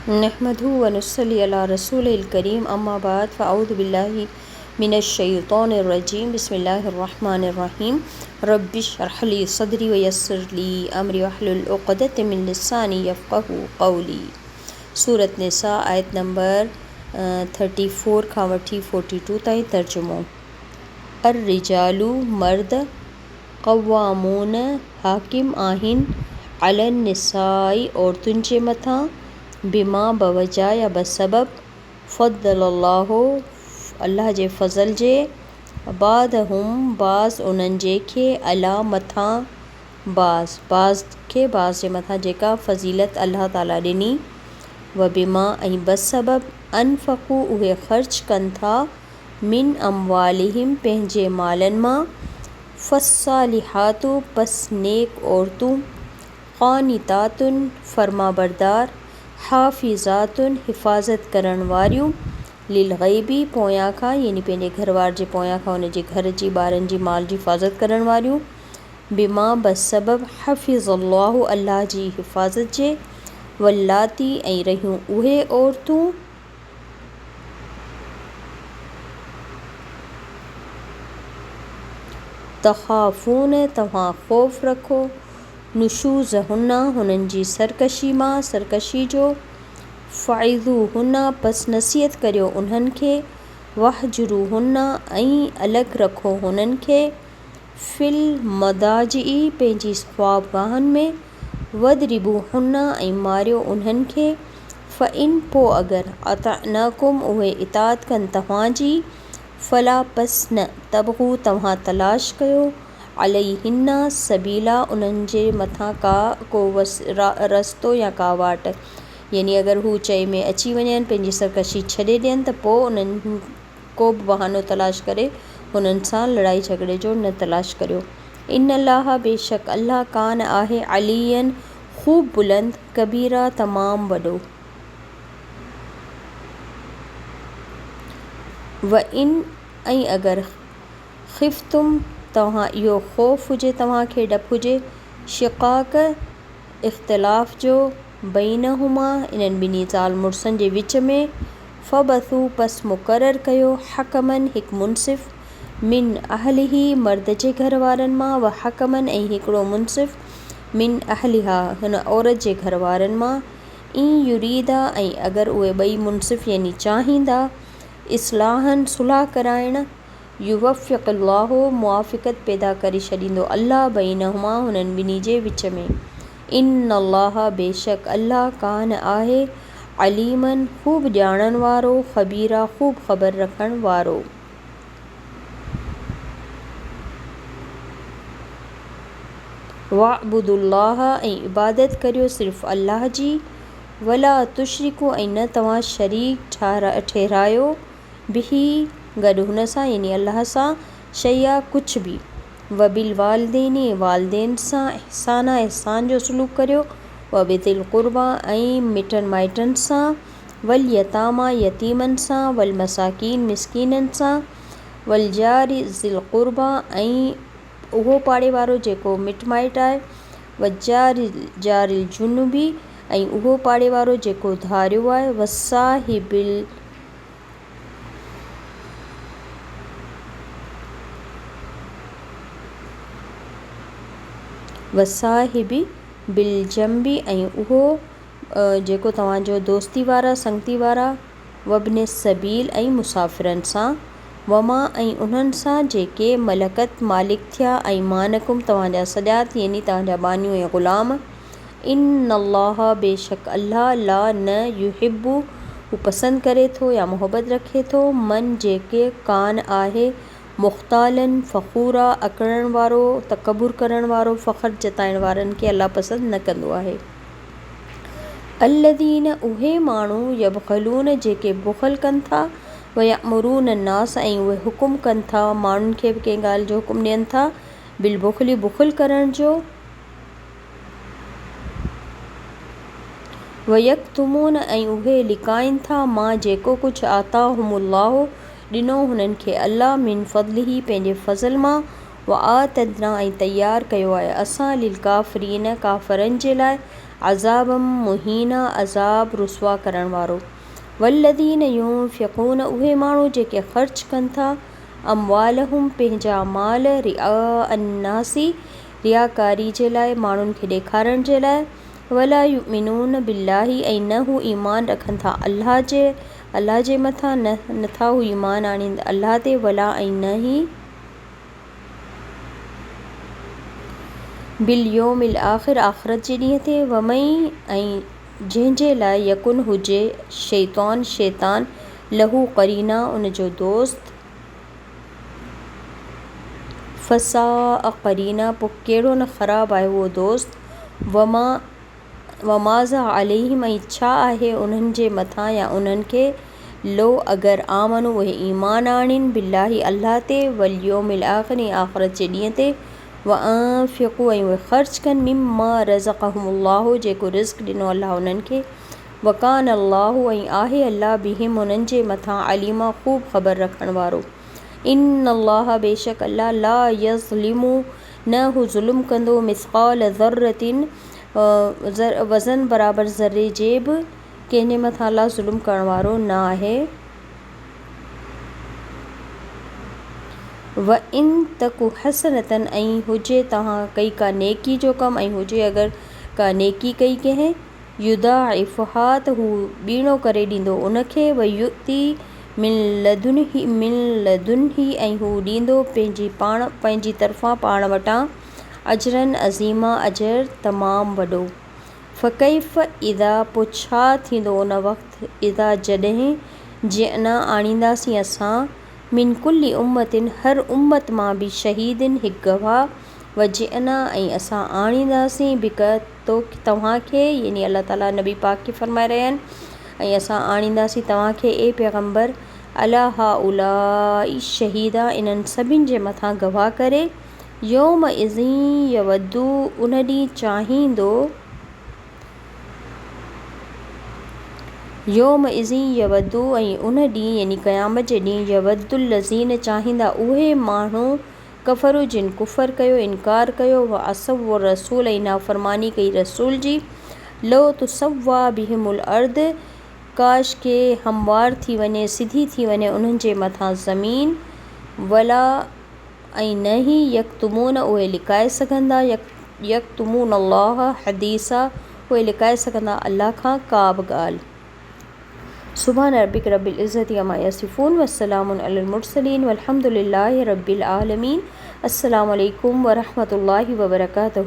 نحمده ونصلي علي رسوله الڪريم اما بعد فاعوذ بالله من الشيطان الرجيم بسم الله الرحمن الرحيم رب اشرح لي صدري ويسر لي امري واحلل عقدة من لساني يفقهوا قولي سورة نساء آيت نمبر 34 کان وٺي 42 تائين ترجمو الرجال مرد قوامون، حاڪم آهن، علي النساء عورتن جي مٿان، بما بوجه يا بسبب، فضل الله الله جي فضل جي، بعضهم بعض انهن جي کي، علي مٿان بعض، بعض کي بعض جي مٿان جيڪا فضيلت الله تعالي ڏني، وبما ۽ بسبب، انفقوا اهي خرچ ڪن ٿا، من اموالهم پنهنجي مالن مان، فالصالحات پس نيڪ عورتون، قانتات فرمانبردار، حافظات حفاظت ڪرڻ واريون، للغيب پويان کان يعني پنهنجي گهر وار جي پويان کان ان جي گهر جي ٻارن جي مال جي حفاظت ڪرڻ واريون، بما بسبب حفظ الله الله جي حفاظت جي، واللاتي ۽ رهيون اهي عورتون. تخافون توهان خوف رکو، نشوزهن هنن جي سرڪشي مان، سرڪشي جو، فعظوهن پس نصيحت ڪريو انهن کي، واهجروهن ۽ الڳ رکو هنن کي، في المضاجع پنهنجي خوابگاهن ۾، واضربوهن ۽ ماريو انهن کي، فإن پوء اگر، اطعنڪم اهي اطاعت ڪن توهان جي، فلا پس نه، تبغوا توهان تلاش ڪيو، عليهن سبيلا انهن جي مٿان ڪا ڪو رستو يا ڪا واٽ، يعني اگر هو چئي ۾ اچي وڃن، پنهنجي سرڪشي ڇڏي ڏين ته پوء انهن. ڪو به بهانو تلاش ڪري هنن سان لڙائي جهڳڙي جو نه تلاش ڪريو. ان الله بيشڪ الله ڪان آهي عليا خوب بلند ڪبيرا تمام وڏو. وان ۽ اگر خفتم توهان اهو خوف هجي توهان کي ڊپ هجي شقاق اختلاف جو بينهما انهن ٻنهي زال مڙسن جي وچ ۾ فابعثوا پس مقرر ڪيو حڪما هڪ منصف من اهله مرد جي گهر وارن مان وحڪما ۽ هڪڙو منصف من اهلها هن عورت جي گهر وارن مان ان يريدا ۽ اگر اهي ٻئي منصف يعني چاهيندا اصلاحا صلح ڪرائڻ يوفق الله موافقت پيدا ڪري ڇڏيندو الله بينهما هنن ٻنهي جي وچ ۾. ان الله بيشڪ الله ڪان آهي عليما خوب ڄاڻڻ وارو خبيرا خوب خبر رکڻ وارو. واعبدوا الله ۽ عبادت ڪريو صرف الله جي ولا تشرڪوا ۽ نه توهان شريڪ ٺهرايو به گڏ هن سان، يعني الله سان، شيئا ڪجهه به، وبالوالدين ۽ والدين سان، احسانا احسان جو سلوڪ ڪريو، وبذي القربيٰ ۽ مٽن مائٽن سان، واليتاميٰ يتيمن سان، والمساڪين مسڪينن سان، والجار ذي القربيٰ ۽ اهو پاڙي وارو جيڪو مٽ مائٽ آهي، والجار الجنب ۽ اهو پاڙي وارو جيڪو ڌاريو آهي، والصاحب. والصاحب بالجنب ۽ اهو جيڪو توهان جو دوستي وارا، سنگتي وارا، وابن السبيل ۽ مسافرن سان، وما ۽ انهن سان جيڪي ملڪت مالڪ ٿيا ايمانڪم توهان جا سڄا يعني توهان جا ٻانهيون ۽ غلام، ان الله بيشڪ الله لا نه يحب هو پسند ڪري ٿو يا محبت رکي ٿو من جيڪي ڪان آهي مختالا فخورا اڪڙڻ وارو تڪبر ڪرڻ وارو فخر جتائڻ وارن کي الله پسند نه ڪندو آهي. الذين اهي ماڻهو يبخلون جيڪي بخل ڪن ٿا ويامرون الناس ۽ اهي حڪم ڪن ٿا ماڻهن کي به ڪنهن ڳالهه جو حڪم ڏين ٿا بالبخل بخل ڪرڻ جو ويڪتمون ۽ اهي لڪائين ٿا ما جيڪو ڪجهه آتاهم الله ڏنو هنن کي الله من فضله پنهنجي فضل مان واعتدنا ۽ تيار ڪيو آهي اسان للڪافرين ڪافرن جي لاء عذابا مهينا عذاب رسوا ڪرڻ وارو. والذين ينفقون اهي ماڻهو جيڪي خرچ ڪن ٿا اموالهم پنهنجا مال رئاء الناس رياڪاري جي لاء ماڻهن کي ڏيکارڻ جي لاء ولا يؤمنون بالله ۽ نه هو ايمان رکن ٿا الله جي الله جي مٿان نه نٿا هو ايمان آڻين الله تي ولا ۽ نه ئي باليوم الاخر آخرت جي ڏينهن تي ومن ۽ جنهن جي لاء يڪن هجي شيطان شيطان له قرينا ان جو دوست فساء قرينا پوء ڪهڙو نه خراب آهي اهو دوست وما وماذا عليهم ۽ ڇا آهي انهن جي مٿان يا انهن کي لو اگر آمنوا اهي ايمان آڻين بالله الله تي واليوم الاخر ۽ آخرت جي ڏينهن تي وانفقوا ۽ اهي خرچ ڪن مما رزقهم الله جيڪو رزق ڏنو الله انهن کي وڪان الله ۽ آهي الله بهم انهن جي مٿان عليما خوب خبر رکڻ وارو. ان الله بيشڪ الله لا يظلم نه هو ظلم ڪندو مثقال ذرة وزن برابر ذري جي به ڪنهن جي مٿان الله ظلم ڪرڻ وارو نه آهي. وان تڪ حسنة ۽ هجي توهان ڪئي ڪا نيڪي جو ڪم ۽ هجي اگر ڪا نيڪي ڪئي ڪنهن يضاعفها ته هو ٻيڻو ڪري ڏيندو ان کي، ويؤت من لدنه من لدنه ۽ هو ڏيندو پنهنجي پاڻ پنهنجي طرفان پاڻ وٽان اجرا عظيما اجر تمام وڏو. فڪيف اذا پوء ڇا ٿيندو ان وقت اذا جڏهن جئنا آڻينداسين اسان من ڪل امة هر امت مان بشهيد هڪ گواهه وجئنا ۽ اسان آڻينداسين بڪ تو توهان کي، يعني الله تعاليٰ نبي پاڪ کي فرمائي رهيا آهن، ۽ اسان آڻينداسين توهان کي اي پيغمبر عليٰ هؤلاء شهيدا انهن سڀن جي مٿان گواهه ڪري، يومئذ يود ان ڏينهن چاهيندو، يومئذ يود ۽ ان ڏينهن يعني قيامت جي ڏينهن يود الذين چاهيندا اهي ماڻهو ڪفروا جن ڪفر ڪيو، انڪار ڪيو، وعصوا الرسول ۽ نافرماني ڪئي رسول جي، لو تسويٰ بهم الارض ڪاش ڪي هموار ٿي وڃي، سڌي ٿي وڃي انهن جي مٿان زمين، ولا ۽ نه ئي يڪتمون اهي لڪائي سگهندا، يڪتمون الله حديثا اهي لڪائي سگهندا الله کان ڪا به ڳالهه. سبحان ربک رب العزة عما يصفون وسلام علي المرسلين والحمد لله رب العالمين السلام عليڪم ورحمة الله وبرڪاته.